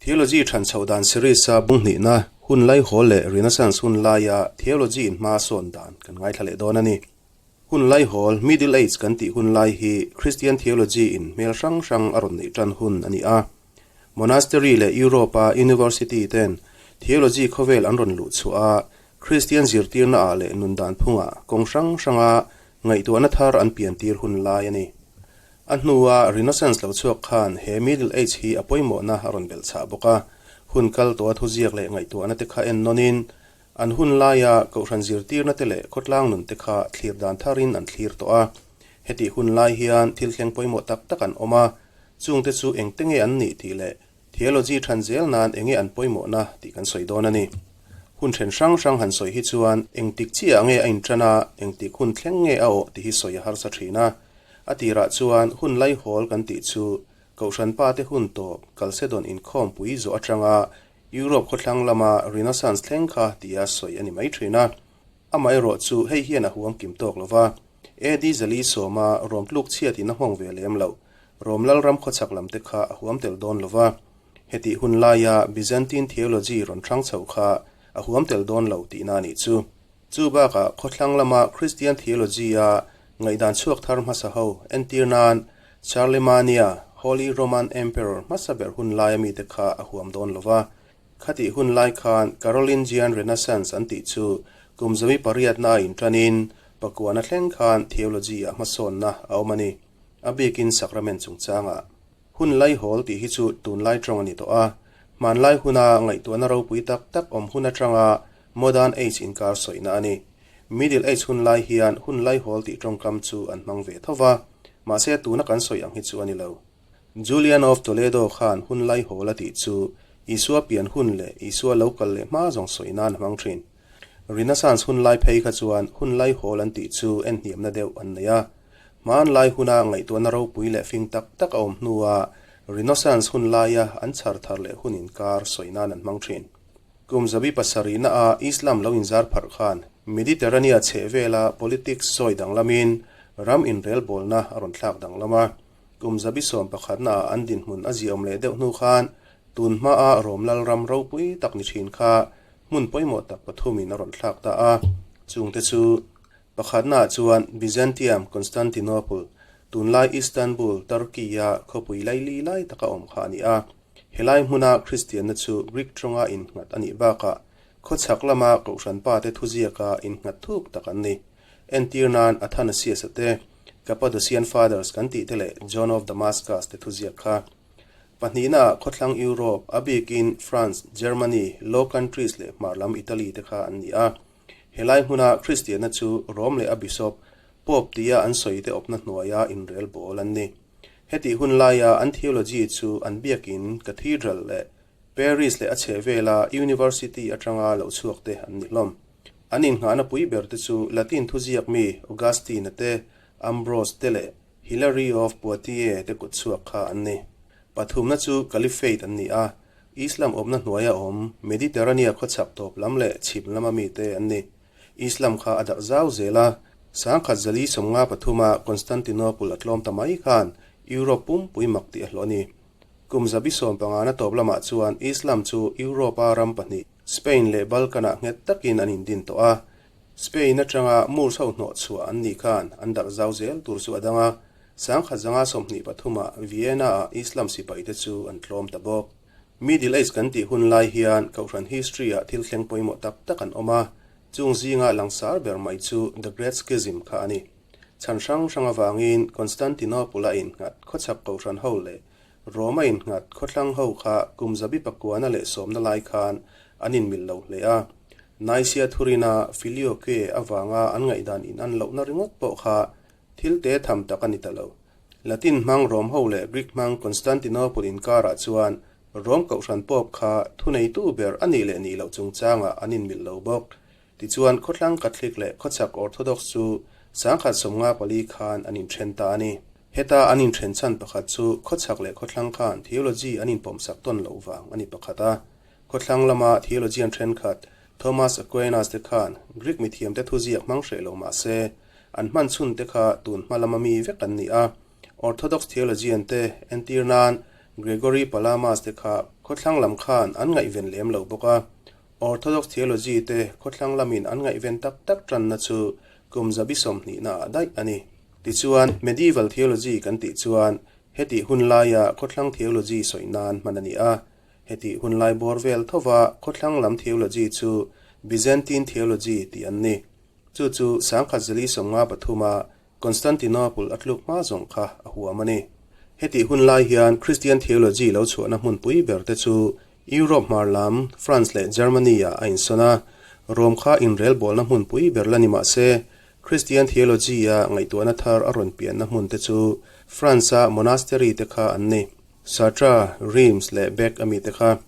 Theology ṭhan chhoh dan series-a bung hnihna, hun laihawl leh Renaissance hun laia theology in hma a sawn dan kan ngaithla leh dawn a ni. Hun laihawl, Middle Age, kan tih hun lai hi Christian theology in hmel hrang hrang a rawn neih ṭan hun a ni a. Monastery leh Europe-a university ten theology khawvel an rawn luh chhuah a, Christian zirtirna ah leh nun dan phungah kawng hrang hranga ngaihtuahna thar an piantir hun lai a ni. A hnua Renaissance lo chhuak khan he Middle Age hi a pawimawhna a rawn belh chhah bawk a, hun kal tawha thuziak leh ngaihtuahna te kha en nawnin, an hun laia kohhran zirtirna te leh khawtlang nun te kha thlir dan tharin an thlir tawh a. Hetih hun lai hian thil thleng pawimawh tak tak an awm a, chungte chu engte nge an nih tih leh theology than zel nan enge an pawimawhna tih kan sawi dawn a ni. Hun then hrang hrang han sawi hi chuan engtik chiah nge a intan a, engtik hun thleng nge a awh tih hi sawi a harsa thin a. A tirah chuan hun laihawl kan tih chu Kohhran pate hun tawp Chalcedon inkhawmpui zawh atanga Europe khawthlang lama Renaissance thleng kha tia sawi a ni mai thin a. Amaherawh chu hei hian a huam kim tawk lo va, AD zali sawma Rom tluk chhiatin a nghawng ve lem loh Rom lalram khawchhak lam te kha a huam tel dawn lo va. Hetih hun laia Byzantine theology rawn hrang chho kha a huam tel dawn lo tihna a nih chu. Chu bakah khawthlang lama Christian theology-a ngaihdan chhuak thar hmasa ho entir nan Charlemania, Holy Roman Emperor hmasa ber hun laia mite kha a huam dawn lo va. Khatih hun lai khan Carolingian Renaissance an tih chu kum zawi pariatna a inṭanin pakuana thleng khan theology-ah hmasawnna a awm a ni, a bikin sacrament chungchangah. Hun laihawl tih hi chu tunlai ṭawng a ni tawh a, hmanlai huna ngaihtuahna ropui tak tak awm hun aṭanga Modern Age inkar sawina a ni. Middle Age hun lai hian hun laihawl tih tawngkam chu an hmang ve tho va, mahse tuna kan sawi ang hi chu a ni lo. Julian of Toledo khan hun laihawl a tih chu Isua pian hun leh Isua lo kal leh hma zawng sawi nan a hmang thin. Renaissance hun lai phei kha chuan hun laihawl an tih chu enhniamna deuh an nei a. Hmanlai huna ngaihtuahna ropui leh fing tak tak a awm hnua Renaissance hun laia an chhar thar leh hun inkar sawi nan an hmang thin. Kum zabi pasarihna a Islam lo inzar pharh khan Mediterranea chheh vela politics sawi danglamin ram inrelbawlna a rawn thlak danglam a. Kum zabi sawm pakhatna ah an dinhmun a ziaawm leh deuh hnu khan tun hmaa Rom lal ram ropui tak ni thin kha hmun pawimawh tak pathumin a rawn thlak ta a. Chungte chu pakhatna ah chuan Byzantium, Constantinople, tunlai Istanbul, Turkey-a khawpui laili lai taka awm kha a ni a. Helai hmuna Kristianna chu Greek tawnga innghat a nih bakah khawchhak lama Kohhran pate thuziaka innghat thuk tak an ni. Entir nan Athanasius-a te, Cappadocian Fathers kan tih te leh John of Damascus te thuziak kha. Pahnihnaah khawthlang Europe, a bikin France, Germany, Low Countries leh hmar lam Italy te kha an ni a. Helai hmuna Kristianna chu Rome leh a Bishop, Pope tia an sawi te awpna hnuaia inrel bawl an ni. Hetih hun laia an theology chu an biakin Cathedral leh Paris leh a chhehvela University atanga lo chhuak te an ni hlawm. An innghahna pui ber te chu Latin thuziak mi Augustine-a te, Ambrose te leh Hilary of Poitiers te kut chhuak kha an ni. Pathumna chu Caliphate an ni a, Islam awmna hnuaia awm Mediterranea khawchhak tawp lam leh chhim lama mite an ni. Islam kha a darh zau zel a, sangkhat zali sawmnga pathuma Constantinople a tlawm ta mai khan Europe pumpui mak tih a hlawh a ni. Kum zabi sawm pangana tawp lamah chuan Islam chu Europe-a ram pahnih, Spain leh Balkan-ah nghet takin an indin tawh a. Spain atanga Moors ho hnawh chhuah an nih khan an darh zau zel tur chu a dang a, sangkhat zanga sawmhnih pathumah Vienna-ah Islam sipaite chu an tlawm ta bawk. Middle Age kan tih hun lai hian Kohhran history-ah thil thleng pawimawh tak tak an awm a, chung zinga langsar ber mai chu The Great Schism kha a ni. Chhan hrang hrang avangin Constantinople-a innghat khawchhak Kohhran ho leh Rome-a innghat khawthlang ho kha kum zabi pakuana leh sawmna lai khan an inmil lo hle a. Nicaea thurina Filioque avanga an ngaihdan inan lohna ringawt pawh kha thil te tham tak a ni ta lo. Latin hmang Rom ho leh Greek hmang Constantinople inkarah chuan Rom kohhran pawp kha thuneitu ber a nih leh nih loh chungchangah an inmilh lo bawk. Tichuan, khawthlang Catholic leh khawchhak Orthodox chu sangkhat sawmnga pali khan an inthen ta a ni. Heta an inthen chhan pakhat chu khawchhak leh khawthlang khan theology an inpawmsak tawn loh vang a ni pakhat a. Khawthlang lama theologian thenkhat Thomas Aquinas te khan Greek mithiamte thuziak hmang hreh lo mah se, An hman chhun te kha tun hma lama mi vek an ni a, Orthodox theologian te entir nan Gregory Palamas te kha Khawthlang lam khan an ngaihven lem lo bawk a. Orthodox theology te khawthlang lamin an ngaihven tak tak tanna chu kum zabi sawmhnihna ah daih a ni. Tichuan, Medieval theology kan tih chuan hetih hun laia khawthlang theology sawi nan hman a ni a. Hetih hun lai bawr vel thova khawthlang lam theology chu Byzantine theology tih an ni. Chu chu sangkhat zali sawmnga pathuma Constantinople a tluk hma zawng kha a huam a ni. Hetih hun lai hian Christian theology lo chhuahna hmunpui ber te chu Europe hmar lam, France leh Germany-ah a insawn a. Rome kha inrelbawlna hmunpui ber la ni mah se, Christian theology-a ngaihtuahna thar a rawn pianna hmun te chu France-a monastery te kha an ni. Sartre, Reims leh Bec a mite kha.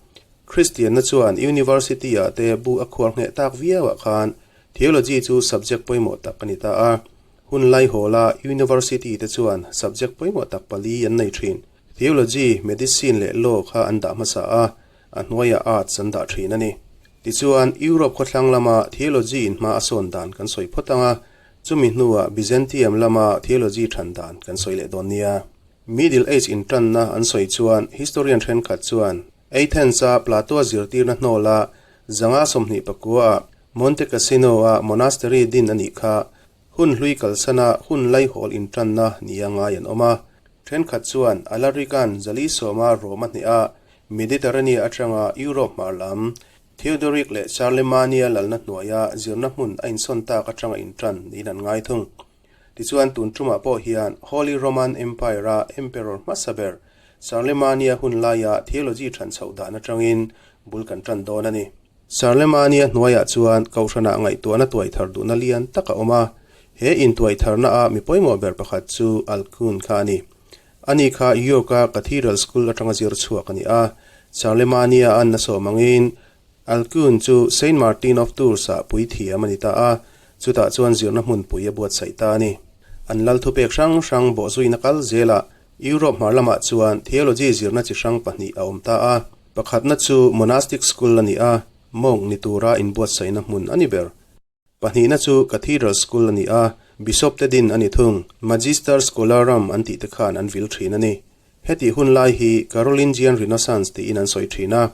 Kristianna chuan University-ah te bu a khuar ngheh tak viauah khan Theology chu subject pawimawh tak a ni ta a. Hun laihawla University te chuan subject pawimawh tak pali an nei thin. Theology, Medicine leh Law kha an dah hmasa a, a hnuaiah Arts an dah thin a ni. Tichuan, Europe khawthlang lama Theology in hma a sawn dan kan sawi phawt ang a, chumi hnuah Byzantium lama Theology than dan kan sawi leh dawn nia. Middle Age intanna an sawi chuan historian thenkhat chuan Athens-a Plato-a zirtirna hnawla zanga 24-ah Monte Cassino-a monastery din a nih kha hun hlui kalsana hun laihawl intanna nia ngai an awm a. Thenkhat chuan Alaric-a'n zali sawma Rome a hneh a, Mediterranea atanga Europe hmar lam Theodoric leh Charlemagne-a lalna hnuaia zirna hmun a insawn tak atanga intan niin an ngai thung. Tichuan tun tumah pawh hian Holy Roman Empire-a Emperor hmasa ber Charlemagne-a hun laia theology than chhoh dan atangin bul kan tan dawn a ni. Charlemagne-a hnuaiah chuan Kohhranah ngaihtuahna tuaithar duhna lian tak a awm a, he intuaitharna-a mi pawimawh ber pakhat chu Alcuin kha a ni. Ani kha York-a Cathedral School atanga zir chhuak a ni a, Charlemagne-a an nasawm angin Alcuin chu Saint Martin of Tours-ah puithiam a ni ta a, chutah chuan zirna hmunpui a buatsaih ta a ni. An lal thupek hrang hrang bawhzuina kal zelah Europe hmar lamah chuan theology zirna chi hrang pahnih a awm ta a. Pakhatna chu monastic school a ni a, monk ni tura inbuatsaihna hmun a ni ber. Pahnihna chu Cathedral School a ni a, Bishop te din a ni thung. Magister Scholarum an tih te khan an vil thin a ni. Hetih hun lai hi Carolingian Renaissance tiin an sawi thin a.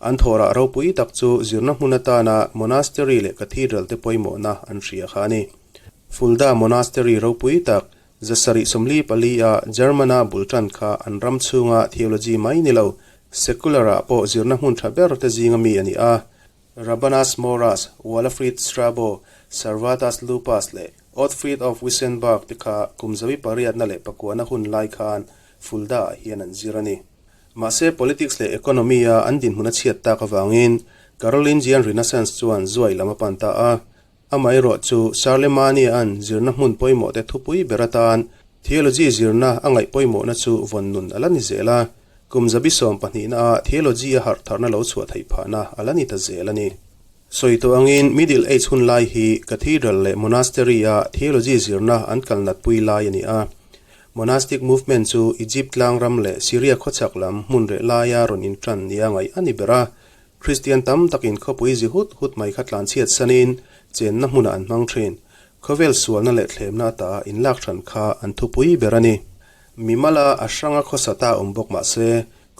An thawhrah ropui tak chu zirna hmun atana monastery leh cathedral te pawimawhna an hria kha a ni. Fulda Monastery ropui tak 744 a German-a bul tan kha an ram chhunga theology mai ni lo, secular-ah pawh zirna hmun tha ber te zinga mi a ni a. Rabanus Maurus, Walafrid Strabo, Servatus Lupus leh Otfried of Wissenberg te kha kum zawi pariatna leh pakuana hun lai khan Fulda-ah hian an zir a ni. Mahse politics leh economy-a an dinhmun a chhiat tak avangin Carolingian Renaissance chuan zuai lam a pan ta a. Amaherawh chu Charlemagne-a'n zirna hmun pawimawhte thupui ber atan theology zirna a ngaih pawimawhna chu vawn nun a la ni zel a, kum zabi sawm pahnihna-a theology a harh tharna lo chhuah theih phahna a la ni ta zel a ni. Sawi tawh angin Middle Age hun lai hi cathedral leh monastery-a theology zirna an kal natpui lai a ni a. Monastic movement chu Egypt tlangram leh Syria khawchhak lam hmun reh laia rawn intan nia ngaih a ni ber a, Kristian tam takin khawpui zi hut hut mai kha tlanchhiat sanin chenna hmunah an hmang thin. Khawvel sualna leh thlemna ata inlak hran kha an thupui ber a ni. Mimala a hranga khawsa ta awm bawk mah se,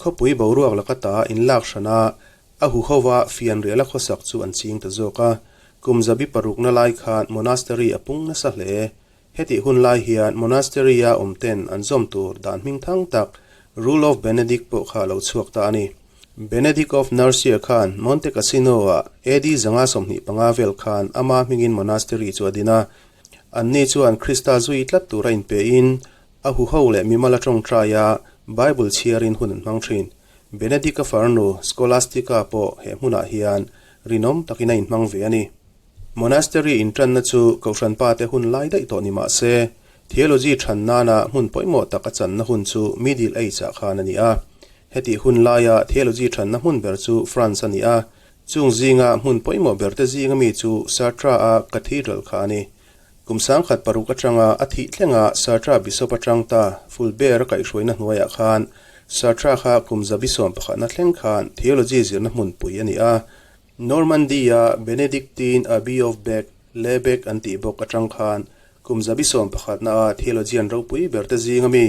khawpui boruak laka ta inlak hrana a huhova fianriala khawsak chu an ching ta zawk a. Kum zabi parukna lai khan monastery a pung nasa hle. Hetih hun lai hian monastery-a awmten an zawm tur dan hming thang tak Rule of Benedict pawh kha a lo chhuak ta a ni. Benedict of Nursia khan Monte Cassino-ah AD 125 vel khan ama hmingin monastery chu a din a. Anni chuan Krista zui tlat tura inpein a huho leh mimal a tawngtai a, Bible chhiarin hun an hmang thin. Benedict-a farnu Scholastica pawh he hmunah hian rinawm takin a inhmang ve a ni. Monastery intanna chu Kohhran pate hun lai daih tawh ni mah se, theology than nana hmun pawimawh tak a channa hun chu Middle Age-ah khan a ni a. Hetih hun laia theology thanna hmun ber chu France a ni a, chung zinga hmun pawimawh berte zinga mi chu Sartre-a Cathedral kha a ni. Kum 1006 atanga a thih thlenga Sartre Bishop atang ta Fulbert-a kaihhruaina hnuaiah khan Sartre kha kum zabi sawm pakhatna thleng khan theology zirna hmunpui a ni a. Normandy-a Benedictine Abbey of Bec, Le Bec an tih bawk atang khan kum zabi sawm pakhatna-a theologian ropui berte zinga mi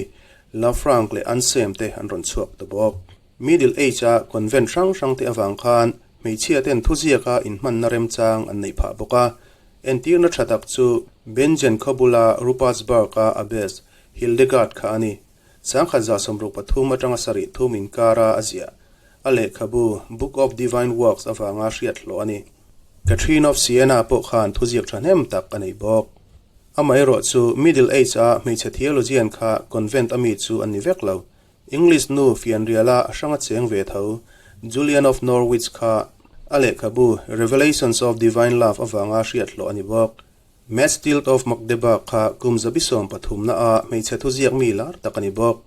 Lanfranc leh Anselm te an rawn chhuak ta bawk. Middle Age-a convent hrang hrangte avang khan hmeichhiaten thuziaka inhmanna remchang an neih phah bawk a. Entirna tha tak chu Bingen khaw bula Rupertsberg-a abbess Hildegard kha a ni. 1163 atanga sarih thum inkara a ziah a lehkhabu Book of Divine Works avanga hriat hlawh a ni. Catherine of Siena pawh khan thuziak thahnem tak a nei bawk. Amaherawh chu Middle Age-a hmeichhe theologian kha convent a mi chu an ni vek lo. English nu fianriala a hranga cheng ve tho Julian of Norwich kha a lehkhabu Revelations of Divine Love avanga hriat hlawh a ni bawk. Mathilde of Magdeburg kha kum zabisawm pathumna a hmeichhe thuziak mi lar tak a ni bawk.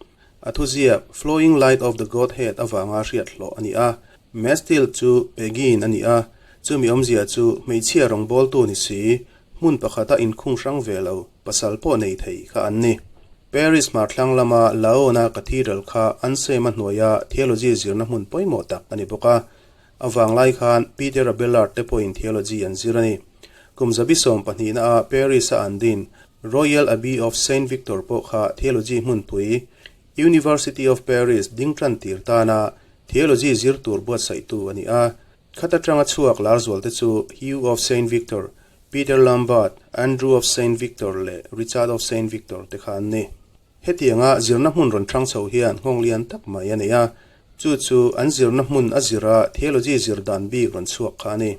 A thuziak Flowing Light of the Godhead avanga hriat hlawh a ni a. Mathilde chu Pegeen a ni a, chumi awmzia chu hmeichhia rawngbawltu ni si, hmun pakhata inkhung hrang ve lo, pasal pawh nei thei kha an ni. Paris hmarthlang lama Laon-a Cathedral kha Anselm-a hnuaia theology zirna hmun pawimawh tak a ni bawk a. A vanglai khan Peter Abelard te pawhin theology an zir a ni. Kum zabi 12 a Paris-a an din Royal Abbey of Saint Victor pawh kha theology hmunpui University of Paris ding tan tir tana theology zir tur buatsaihtu a ni a. Khat atanga chhuak lar zual te chu Hugh of Saint Victor, Peter Lombard, Andrew of Saint Victor leh Richard of Saint Victor te kha an ni. Hetianga zirna hmun rawn hrang chho hian nghawng lian tak mai a nei a, chu chu an zirna hmun a zira theology zir dan bik rawn chhuak kha a ni.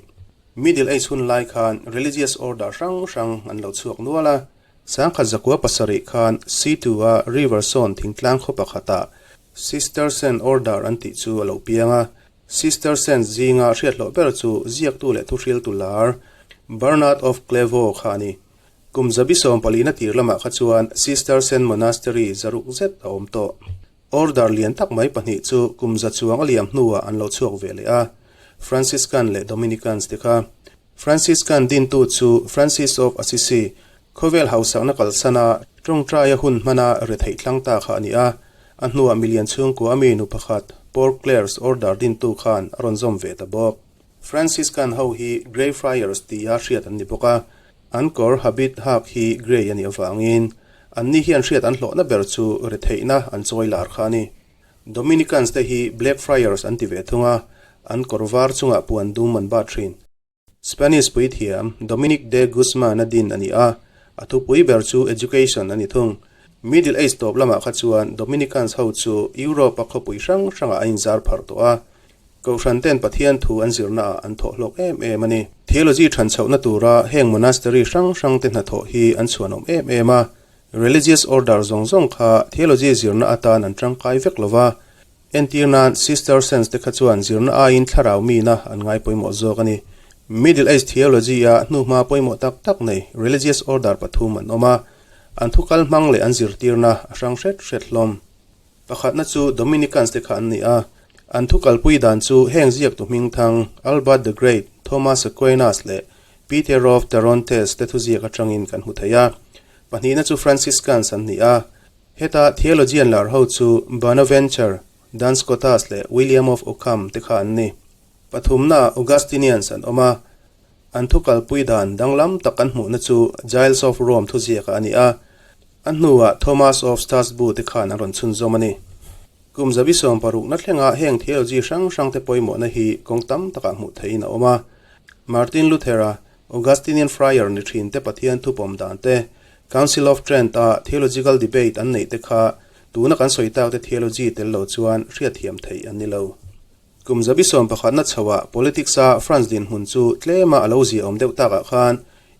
Middle Age hun lai khan religious order hrang hrang an lo chhuak nual a. Sangkhat zakua pasarih khan Situ-a River Sawn thingtlang khaw pakhatah Cistercian Order an tih chu a lo piang a. Cistercians zinga hriathlawh ber chu ziaktu leh thuhriltu lar Bernard of Clairvaux kha a ni. Kum 74na tir lamah kha chuan Cistercian Monastery zaruk zet a awm tawh. Order lian tak mai pahnih chu kum za chuang a liam hnuah an lo chhuak ve leh a, Franciscan leh Dominicans te kha. Franciscan dintu chu Francis of Assisi, khawvel hausakna kalsana tawngtaia hun hmana retheih tlang ta kha a ni a, a hnuah milian chhungkua mi nu pakhat Poor Clares Order dintu khan a rawn zawm ve ta bawk. Franciscan ho hi Grey Friars tia hriat an ni bawk a, An kawr habit hak hi grey a nih avangin anni hian hriat an hlawhna ber chu retheihna an chawi lar kha a ni. Dominicans te hi Black Friars an ti ve thung a, an kawr var chungah puan dum an bat thin. Spanish puithiam Dominic de Guzman a din a ni a, a thupui ber chu education a ni thung. Middle Age tawp lamah kha chuan Dominicans ho chu Europe a khawpui hrang hrangah an inzar pharh tawh a, Kohhran ten Pathian thu an zirnaah an thawh hlawk em em a ni. Theology than chhohna tura heng monastery hrang hrang te hnathawh hi an chhuanawm em em a. Religious order zawng zawng kha theology zirna atan an tangkai vek lo va. Entir nan Cistercians te kha chuan zirna aiin thlarau mina an ngai pawimawh zawk a ni. Middle Age theology a hnuhma pawimawh tak tak nei religious order pathum an awm a. An thukal hmang leh an zirtirna a hrang hret hret hlawm. Pakhatna chu Dominicans te kha an ni a, an thu kalpui dan chu heng ziaktu hmingthang Albert the Great, Thomas Aquinas leh Peter of Tarentaise te thuziak atangin kan hmu thei a. Pahnihna chu Franciscans an ni a, heta theologian lar ho chu Bonaventure, Duns Scotus leh William of Ockham te kha an ni. Pathumnaah Augustinians an awm a, an thu kalpui dan danglam tak kan hmuhna chu Giles of Rome thuziakah a ni a, A hnuah Thomas of Strasbourg te khan an rawn chhunzawm a ni. Kum 16 thlenga heng theology hrang hrangte pawimawhna hi kawng tam takah hmuh theihin a awm a. Martin Luther-a Augustinian friar ni thin te Pathian thupawm dan te, Council of Trent-a theological debate an neih te kha tuna kan sawi tak te theology tel lo chuan hriatthiam theih an ni lo. Kum 11 chhoah politics-a France dinhmun chu tlema a lo ziaawm deuh takah khan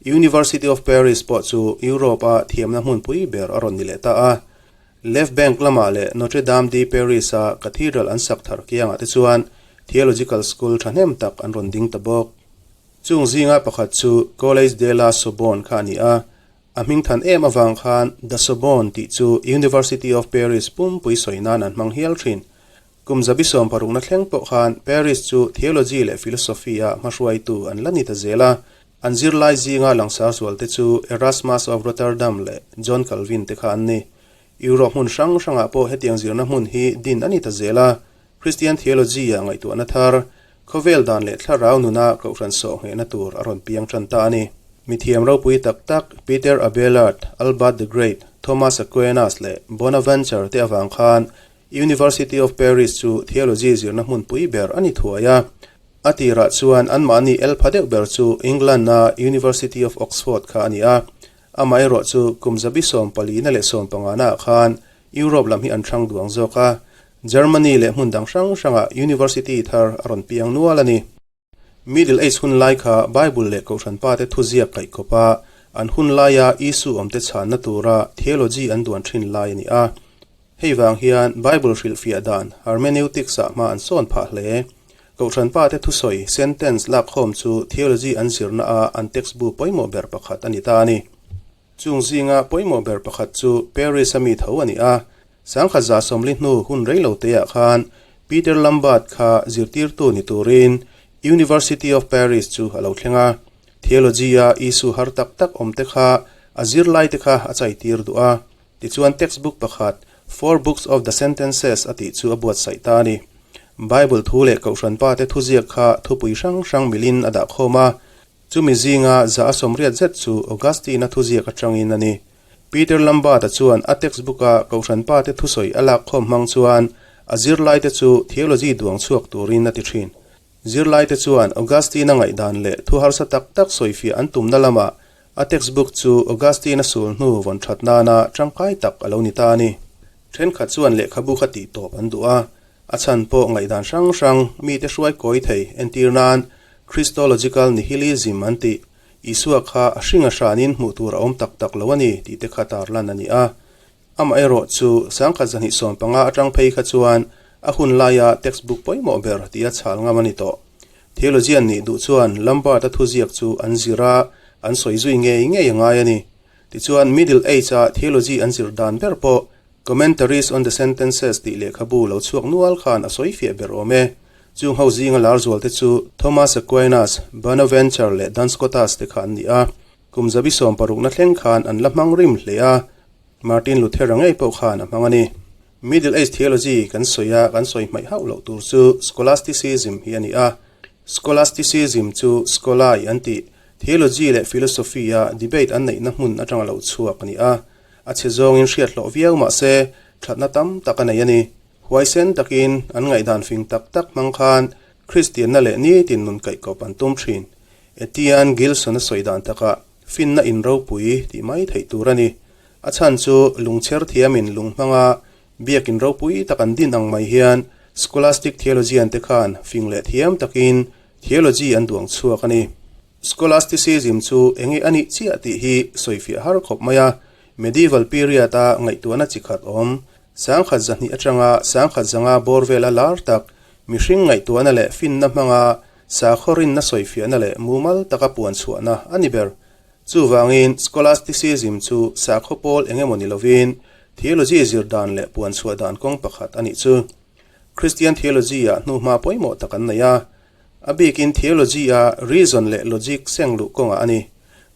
University of Paris pawh chu Europe-a thiamna hmunpui ber a rawn ni leh ta a. Left Bank lamah leh Notre Dame de Paris-a cathedral an sak thar kiangah te chuan theological school thahnem tak an rawn ding ta bawk. Chung zinga pakhat chu Collège de la Sorbonne kha a ni a, a hming than em avang khan The Sorbonne tih chu University of Paris pumpui sawi nan an hmang hial thin. Kum 16 thleng pawh khan Paris chu theology leh philosophy-a hmahruaitu an la ni ta zel a. An zirlai zinga langsar zualte chu Erasmus of Rotterdam leh John Calvin te kha an ni. Europe hmun hrang hrangah pawh hetiang zirna hmun hi din a ni ta zel a. Christian theology-a ngaihtuahna thar, khawvel dan leh thlarau nuna kohhran sawh nghehna tur a rawn piang tan ta a ni. Mithiam ropui tak tak Peter Abelard, Albert the Great, Thomas Aquinas leh Bonaventure te avang khan. University of Paris chu theology zirna hmunpui ber a ni thuai a. A tirah chuan anmahni el pha deuh ber chu England-a University of Oxford kha a ni a. Amaherawh chu kum zabi sawmpalina leh sawmpangana ah khan Europe lam hi an hrang duang zawk a, Germany leh hmun dang hrang hrangah university thar a rawn piang nual a ni. Middle Age hun lai kha Bible leh Kohhran pate thuziak kaih kawp a, an hun laia Isu awmte chhanna tura theology an duan thin lai a ni a. Hei vang hian Bible hrilhfiah dan hermeneutics ah hma an sawn phah hle. Kohhran pate thusawi, sentence, lakkhawm chu theology an zirna a an textbu pawimawh ber pakhat a ni ta a ni. Chung zinga pawimawh ber pakhat chu Paris a mi tho a ni a, sangkhat za sawmli hnu hun rei lo teah khan Peter Lambert kha zirtirtu ni turin University of Paris chu a lo thleng a. Theology-a issue har tak tak awm te kha a zirlai te kha a chaitir duh a. Tichuan textbook pakhat, Four Books of the Sentences a tih chu a buatsaih ta a ni. Bible thu leh Kohhran pate thuziak kha thupui hrang hrang milin a dah khawm a. Chumi zinga za a sawmriat zet chu Augustine-a thuziak atangin a ni. Peter Lambert-a chuan a textbook-a Kohhran pate thusawi a lak khawm hmang chuan a zirlaite chu theology duang chhuak turin a ti thin. Zirlaite chuan Augustine-a ngaihdan leh thu harsa tak tak sawifiah an tumna lamah A textbook chu Augustine-a sul hnu vawn that nana tangkai tak a lo ni ta a ni. Thenkhat chuan lehkhabu kha tih tawp an duh a, a chhan pawh ngaihdan hrang hrang mite hruai kawi thei entir nan Christological nihilism an tih, Isua kha a hring a hranin hmuh tur a awm tak tak lo a ni tih te kha tarlan a ni a. Amaherawh chu sangkhat zahnih 15 atang phei kha chuan a hun laia textbook pawimawh ber tia chhal ngam a ni tawh. Theologian nih duh chuan Lambert-a thuziak chu an zir a, an sawi zui ngei ngei a ngai a ni. Tichuan Middle Age-a theology an zir dan ber pawh Commentaries on the Sentences tih lehkhabu lo chhuak nual khan a sawi fiah ber awm e. Chung ho zinga lar zualte chu Thomas Aquinas, Bonaventure leh Duns Scotus te kha an ni a. Kum zabi sawmparukna thleng khan an la hmang rim hle a. Martin Luther-a ngei pawh khan a hmang a ni. Middle Age theology kan sawi a, kan sawi hmaih hauh loh tur chu Scholasticism hi a ni a. Scholasticism chu Scholai an tih, theology leh philosophy-a debate an neihna hmun atanga lo chhuak a ni a. A chhe zawngin hriat hlawh viau mah se, thatna tam tak a nei a ni. Huaisen takin an ngaihdan fing tak tak hmang khan Kristianna leh nitin nun kaihkawp an tum thin. Etienne Gilson-a sawi dan takah, Finna in ropui tih mai theih tur a ni. A chhan chu lungchher thiamin lung hmanga biakin ropui tak an din ang mai hian Scholastic theologian te khan fing leh thiam takin theology an duang chhuak a ni. Scholasticism chu enge a nih chiah tih hi sawifiah har khawp mai a, medieval period a ngaihtuahna chi khat awm, sangkhat zahnih atanga sangkhat zanga bawr vela lar tak, mihring ngaihtuahna leh finna hmanga Sakhaw rinna sawifiahna leh mumal taka puan chhuahna a ni ber. Chuvangin, Scholasticism chu sakhaw pawl eng emaw ni lovin, theology zir dan leh puan chhuah dan kawng pakhat a nih chu. Christian theology-ah hnuhma pawimawh tak an nei a. A bikin theology-a reason leh logic seng luh kawngah a ni.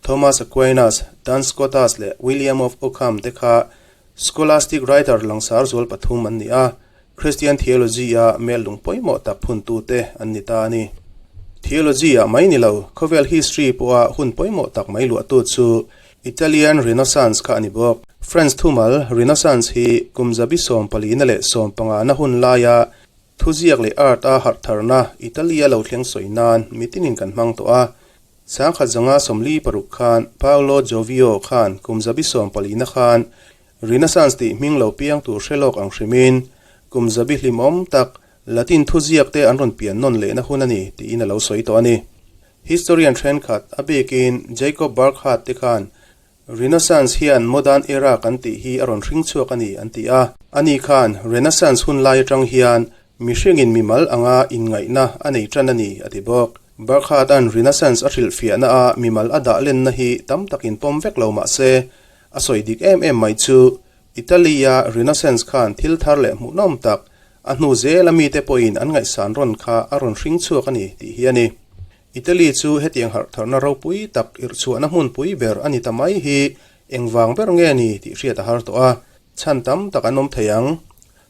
Thomas Aquinas, Duns Scotus leh William of Ockham te kha Scholastic writer langsar zual pathum an ni a, Christian theology-a mel lung pawimawh tak phuntute an ni ta a ni. Theology-ah mai ni lo, khawvel history pawha hun pawimawh tak mai luahtu chu Italian Renaissance kha a ni bawk. French thumal Renaissance hi kum zabi sawmpalina leh sawmpangana hun laia thuziak leh art-a harhtharna Italy-a lo thleng sawi nan mitinin kan hmang tawh a. Sangkhat zanga 46 khan Paolo Giovio khan kum zabi sawmpalina khan Renaissance tih hming lo piang tur hre lawk ang hrimin, kum zabi hlimawm tak Latin thuziak te an rawn pian nawn lehna hun a ni tiin a lo sawi tawh a ni. Historian thenkhat, a bikin Jacob Burckhardt te khan Renaissance hian Modern Era kan tih hi a rawn hring chhuak a ni an ti a. Ani khan Renaissance hun lai atang hian mihringin mimal anga inngaihna a nei tan a ni a ti bawk. Burckhardt-a'n Renaissance a hrilhfiahna a mimal a dah lenna hi tam takin pawm vek lo mah se, A sawi dik em em mai chu Italy-a Renaissance khan thil thar leh hmuhnawm tak, a hnu zela mite pawhin an ngaihsan rawn kha a rawn hring chhuak a ni tih hi a ni. Italy chu hetiang harhtharna ropui tak irhchhuahna hmunpui ber a ni ta mai hi engvang ber nge ni tih hriat a har tawh a, chhan tam tak an awm thei ang.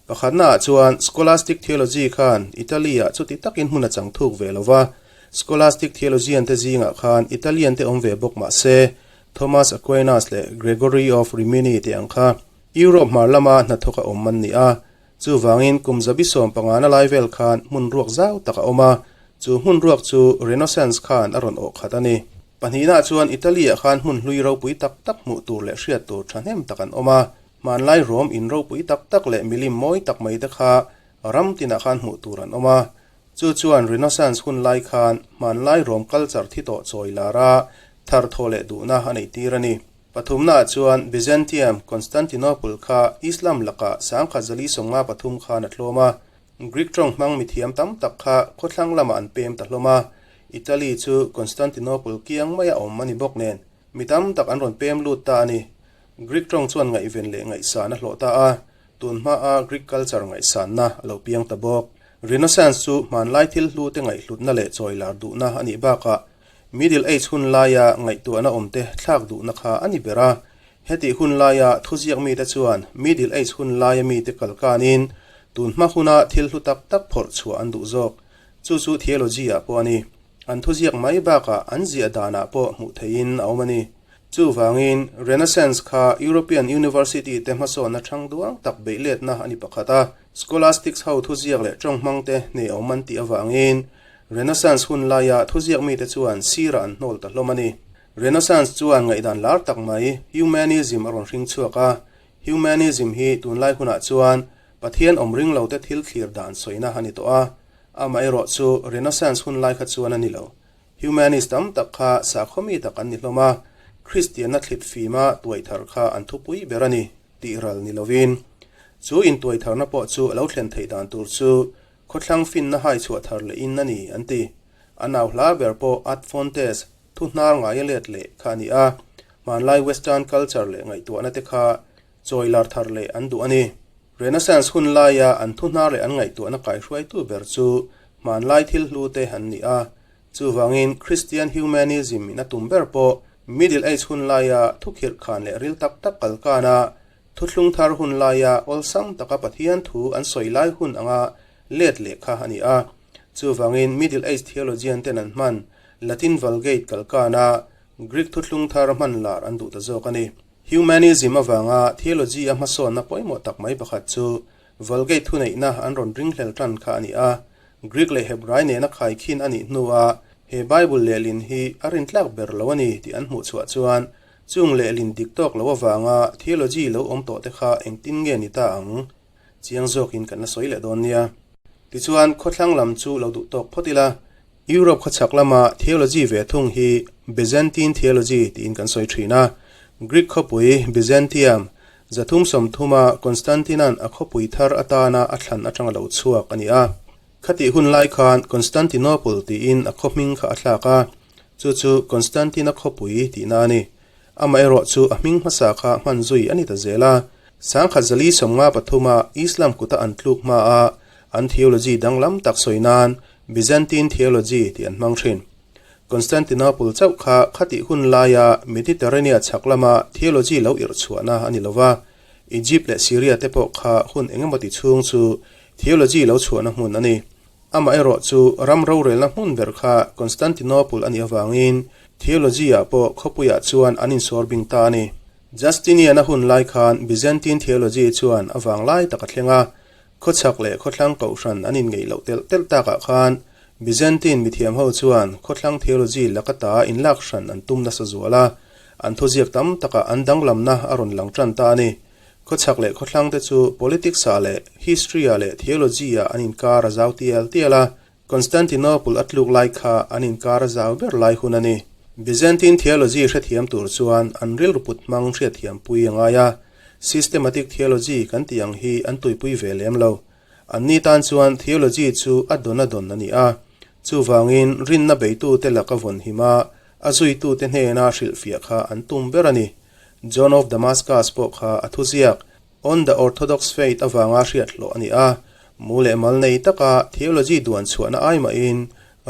Pakhatnaah chuan Scholastic theology khan Italy-ah chuti takin hmun a chang thuk ve lo va, Scholastic theologian-te zingah khan Italian-te awm ve bawk mah se, Thomas Aquinas leh Gregory of Rimini te ang kha Europe hmar lama hnathawk a awm an ni a. Chuvangin kum 75 na lai vel khan hmun ruak zau tak a awm a, chu hmun ruak chu Renaissance khan a rawn awh khat a ni. Pahnihnaah chuan Italy-ah khan hmun hlui ropui tak tak hmuh tur leh hriat tur thahnem tak an awm a, hmanlai Rome in ropui tak tak leh milim mawi tak mai te kha ram tinah khan hmuh tur an awm a. Chu chuan Renaissance hun lai khan hmanlai Rome culture thi tawh chawi lar a thar thaw leh duhna a neih tir a ni. Pathumnaah chuan Byzantium, Constantinople, kha Islam lakah 1053 khan a tlawm a, Greek tawng hmang mithiam tam tak kha khawthlang lamah an pem ta hlawm a, Italy chu Constantinople kiang maia awm a ni bawk nen, mi tam tak an rawn pem lut ta a ni. Greek tawng chuan ngaihven leh ngaihsan a hlawh ta a, tun hmaa Greek culture ngaihsanna a lo piang ta bawk. Renaissance chu hmanlai thil hlu te ngaihhlutna leh chawilar duhna a nih bakah Middle Age hun laia ngaihtuahna awmte thlak duhna kha a ni ber a. Hetih hun laia thuziak mite chuan Middle Age hun laia mite kalkanin tun hma huna thil hlu tak tak phawrh chhuah an duh zawk. Chu chu theology-ah pawh a ni. An thuziak mai bakah an ziah danah pawh hmuh theihin a awm a ni. Chuvangin, Renaissance kha European University te hmasawnna thang duang tak beihletna a ni pakhat a. Scholastics ho thuziak leh tawng hmangte hneh awm an tih avangin Renaissance hun laia thuziak mite chuan sirah an hnawl ta hlawm a ni. Renaissance chuan ngaihdan lar tak mai Humanism a rawn hring chhuak a. Humanism hi tunlai hunah chuan Pathian awm ring lote thil thlir dan sawina a ni tawh a. Amaherawh chu Renaissance hun lai kha chuan a ni lo. Humanist tam tak kha sakhaw mi tak an ni hlawm a, Kristianna thlip fima tuaithar kha an thupui ber a ni tih ral ni lovin. Chu intuaitharna pawh chu a lo thlen theih dan tur chu Khawthlang finna hai chhuah thar leh in a ni, an ti. A nau hla ber pawh Ad Fontes, thu hnar ngai a let leh, kha a ni a. Hmanlai Western culture leh ngaihtuahna te kha chawi lar thar leh an duh a ni. Renaissance hun laia an thu hnar leh an ngaihtuahna kaihruaitu ber chu hmanlai thil hlu te an ni a. Chuvangin Christian Humanism in a tum ber pawh Middle Age hun laia thukhirh khan leh ril tak tak kalkan a, Thuthlung thar hun laia awlsam taka Pathian thu an sawi lai hun anga let leh kha a ni a. Chuvangin Middle Age theologian ten an hman Latin Vulgate kalkana Greek thuthlung thar hman lar an duh ta zawk a ni. Humanism avanga theology a hmasawnna pawimawh tak mai pakhat chu Vulgate thuneihna an rawn ringhlel tan kha a ni a. Greek leh Hebrai nena khaikhin a nih hnuah he Bible lehlin hi a rintlak ber lo a ni tih an hmuh chhuah chuan Chung lehlin dik tawk lo avanga theology lo awm tawh te kha engtin nge ni ta ang? Chiang zawkin kan la sawi leh dawn nia. Tichuan, khawthlang lam chu lo duh tawk phawt ila, Europe khawchhak lama theology ve thung hi Byzantine theology tiin kan sawi thin a. Greek khawpui Byzantium, 330a Constantine-a'n a khawpui thar atana a thlan atanga lo chhuak a ni a. Khatih hun lai khan Constantinople tiin a khaw hming kha a thlak a. Chu chu Constantine-a khawpui tihna a ni. Amaherawh chu a hming hmasa kha hman zui a ni ta zel a. 1453-a Islam kuta an tluk hmaa an theology danglam tak sawi nan Byzantine theology tih an hmang thin. Constantinople chauh kha khatih hun laia Mediterranea chhak lama theology lo irh chhuahna a ni lo va, Egypt leh Syria te pawh kha hun engemaw ti chhung chu theology lo chhuahna hmun a ni. Amaherawh chu ram rorelna hmun ber kha Constantinople a nih avangin theology-ah pawh khawpuiah chuan an insawr bing ta a ni. Justinian-a hun lai khan Byzantine theology chuan a vang lai tak a thleng a, khawchhak leh khawthlang kohhran an inngeih loh telh telh takah khan Byzantine mithiamho chuan khawthlang theology laka ta inlak hran an tum nasa zual a, an thuziak tam takah an danglamna a rawn lang tan ta a ni. Khawchhak leh khawthlang te chu politics-ah leh history-ah leh theology-ah an inkar a zau tial tial a, Constantinople a tluk lai kha an inkar a zau ber lai hun a ni. Byzantine theology hrethiam tur chuan an rilru put hmang hriatthiampui a ngai a, systematic theology kan tih ang hi an tuipui ve lem lo. Anni tan chuan theology chu a dawn a dawn a ni a, chuvangin rinna beitute laka vawn him a, a zuitute hnena hrilhfiah kha an tum ber a ni. John of Damascus pawh kha a thuziak On the Orthodox Faith avanga hriat hlawh a ni a, mu leh mal nei taka theology duan chhuahna ai mahin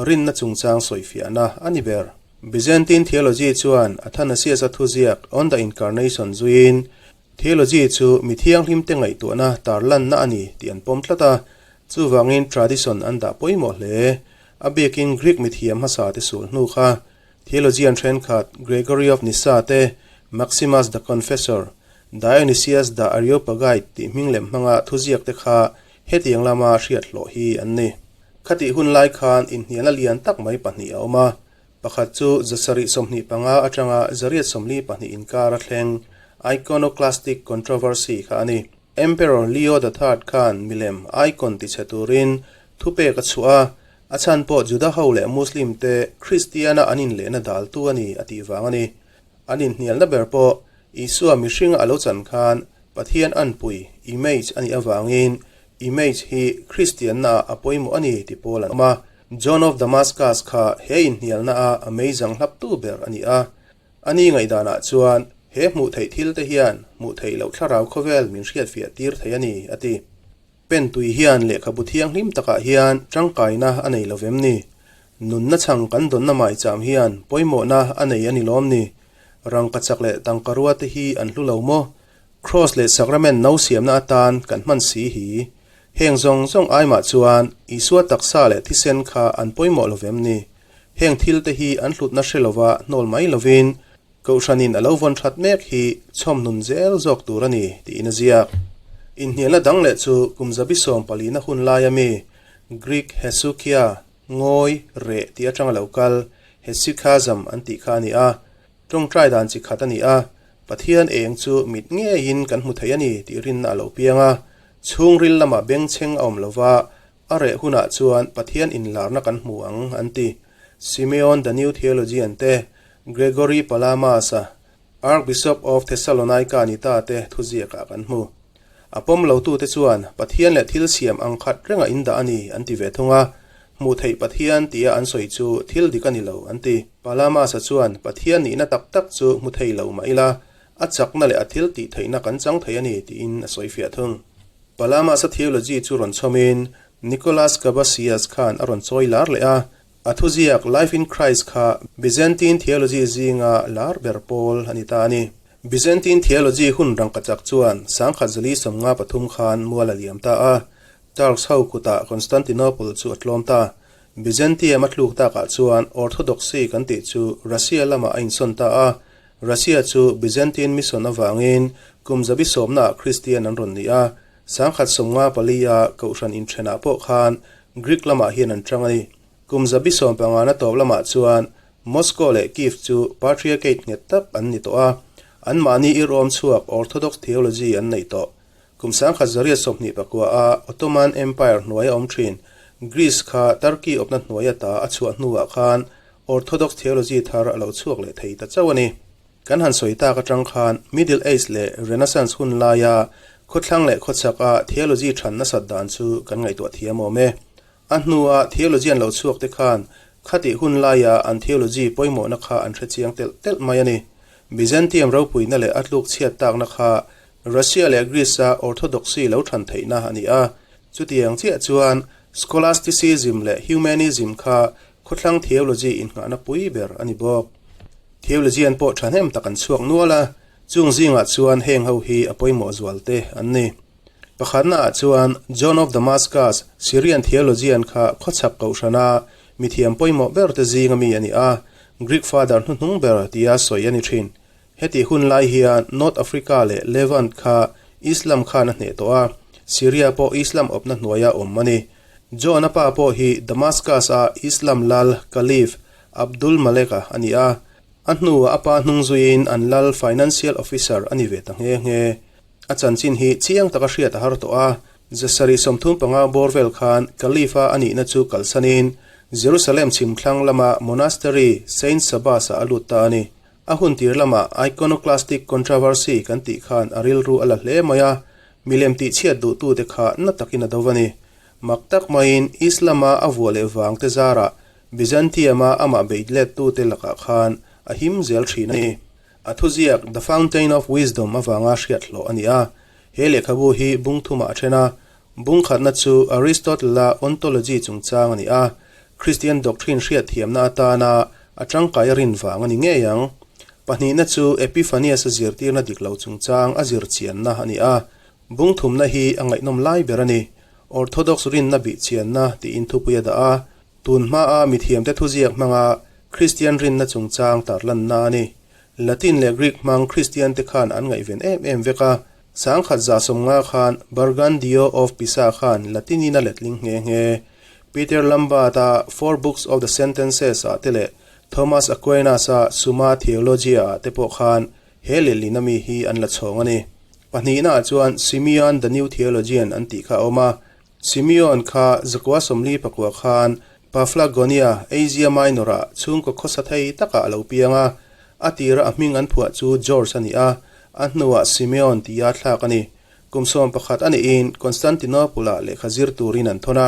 rinna chungchang sawifiahna a ni ber. Byzantine theology chuan Athanasius-a thuziak On the Incarnation zuiin theology chu mi thianghlimte ngaihtuahna tarlanna a ni tih an pawm tlat a, chuvangin tradition an dah pawimawh hle. A biakin Greek mithiam hmasate sul hnu kha Theologian thenkhat Gregory of Nyssa te, Maximus the Confessor, Dionysius the Areopagite tih hming lem hmanga thuziak te kha hetiang lama hriat hlawh hi an ni. Khatih hun lai khan inhnialna lian tak mai pahnih a awm a, pakhat chu 725 atanga 842 inkar a thleng Iconoclastic Controversy kha a ni. Emperor Leo the Third khan milem icon tichhe turin thupek a chhuah a, a chhan pawh Juda ho leh Muslim te Kristiana an inlehna daltu a ni a tih vang a ni. An inhnialna ber pawh Isua mihringa a lo chan khan Pathian anpui, image, a nih avangin image hi Kristiannaah a pawimawh a ni ti pawl an awm a. John of Damascus kha he inhnialnaah a meizang hlaptu ber a ni a. Ani ngaihdanah chuan he hmuh theih thil te hian hmuh theih loh thlarau khawvel min hriatfiah tir thei a ni, a ti. Pentui hian lehkhabu thianghlim takah hian tangkaina a nei lo vem ni? Nunna chhang kan dawnna maicham hian pawimawhna a nei a ni lawm ni? Rangka chak leh tangka rua te hi an hlu lo maw? Kraws leh sakrament no siamna atan kan hman si hi. Heng zawng zawng aimah chuan Isua taksa leh thisen kha an pawimawh lo vem ni? Heng thil te hi an hlutna hre lova hnawl mai lovin Kohhranin a lo vawn that mek hi chhawmhnun zel zawk tur a ni tiin a ziak. Inhnialna dang leh chu kum zabi sawm palina hun laia mi Greek Hesukia, ngawi, reh tih atanga lo kal, Hesychasm an tih kha a ni a. Tawngtai dan chi khat a ni a, Pathian eng chu mit ngeiin kan hmu thei a ni tih rinna a lo piang a. Chhungril lamah bengchheng a awm lova, a reh hunah chuan Pathian inlarna kan hmu ang an ti. Simeon the New Theologian te, Gregory Palamas-a, Archbishop of Thessalonica ni ta te thuziakah kan hmu. A pawm lotute chuan Pathian leh thil siam ang khat renga indah a ni an ti ve thung a, hmuh theih Pathian tia an sawi chu thil dik a ni lo an ti. Palamas-a chuan Pathian nihna tak tak chu hmu thei lo mah ila, a chakna leh a thil tih theihna kan chang thei a ni tiin a sawi fiah thung. Palamas-a theology chu rawn chhawmin Nicholas Cabasius khan a rawn chawi lar leh a, A thuziak Life in Christ kha Byzantine theology zinga lar ber pawl a ni ta a ni. Byzantine theology hun rangkachak chuan 1053 khan mual a liam ta a, Turks ho kutah Constantinople chu a tlawm ta. Byzantium a tluk takah chuan Orthodoxy kan tih chu Russia lamah a insawn ta a, Russia chu Byzantine mission avangin kum zabi sawmnaah Kristian an rawn ni a, 1054 a Kohhran inthenah pawh khan Greek lamah hian an chang a ni. Kum zabi sawmpangana tawp lamah chuan Moscow leh Kyiv chu Patriarchate nghet tak an ni tawh a, anmahni irawm chhuak Orthodox theology an neih tawh. Kum 1924 a Ottoman Empire hnuai a awm thin Greece kha Turkey awpna hnuai ata a chhuah hnuah khan Orthodox theology thar a lo chhuak leh thei ta chauh a ni. Kan han sawi tak atang khan Middle Age leh Renaissance hun laia khawthlang leh khawchhaka theology than nasat dan chu kan ngaihtuah thiam awm e. A hnua theology an lo chhuak te khan khatih hun laia an theology pawimawhna kha an hre chiang telh telh mai a ni. Byzantium ropuina leh a tluk chhiat takna kha Russia leh Greece-a Orthodoxy lo than theihna a ni a. Chutiang chiah chuan Scholasticism leh Humanism kha khawthlang theology innghahna pui ber a ni bawk. Theologian pawh thahnem tak an chhuak nual a, chung zingah chuan heng ho hi a pawimawh zual te an ni. Pakhatnaah chuan John of Damascus, Syrian theologian kha khawchhak kohhrana mithiam pawimawh ber te zinga mi a ni a, Greek father hnuhnung ber tia sawi a ni thin. Heti hun lai hian North Africa leh Levant kha Islam khan a hneh tawh a, Syria pawh Islam awpna hnuaia awm a ni. John-a pa pawh hi Damascus-a Islam lal Caliph Abdul Malek-a a ni a, a hnuah a pa hnung zuiin an lal financial officer a ni ve ta nghe nghe. A chanchin hi chiang taka hriat a har tawh a, Zasarih 35 bawr vel khan Caliph-a a nihna chu kalsanin Jerusalem chhimthlang lama monastery Saint Sabas-ah a lut ta a ni. A hun tir lamah Iconoclastic Controversy kan tih khan a rilru a la hle mai a, milem tihchhiat duhtute kha na takin a do a ni. Mak tak maiin Islam-a a vuah leh vang te zarah Byzantium-a amah beit lettute lakah khan a him zel thin a ni. A thuziak The Fountain of Wisdom avanga hriat hlawh a ni a. He lehkhabu hi bung thumah a then a, bung khatna chu Aristotle-a ontology chungchang a ni a, Christian doctrine hriatthiamna atana a tangkai a rin vang a ni ngei ang. Pahnihna chu Epiphanius-a zirtirna dik lo chungchang a zir chianna a ni a, bung thumna hi a ngaihnawm lai ber a ni. Orthodox rinna bih chianna tiin thupui a dah a, tun hmaa mithiamte thuziak hmanga Christian rinna chungchang tarlanna a ni. Latin leh Greek hmang Kristian te khan an ngaihven em em vek a. 1150 khan Burgundio of Pisa khan Latin in a letling nghe nghe. Peter Lombard-a Four Books of the Sentences ah te leh Thomas Aquinas-a Summa Theologiae ah te pawh khan he lehlin ami hi an la chhawng a ni. Pahnihnaah chuan Simeon the New Theologian an tih kha a awm a. Simeon kha zakua 44 khan Paphlagonia, Asia Minor-ah chhungkaw khawsa thei takah a lo piang a. A tira a hming an phuah chu George a ni a, a hnuah Simeon tia thlak a ni. Kum 11 a nihin Constantinople-ah lehkha zir turin an thawn a.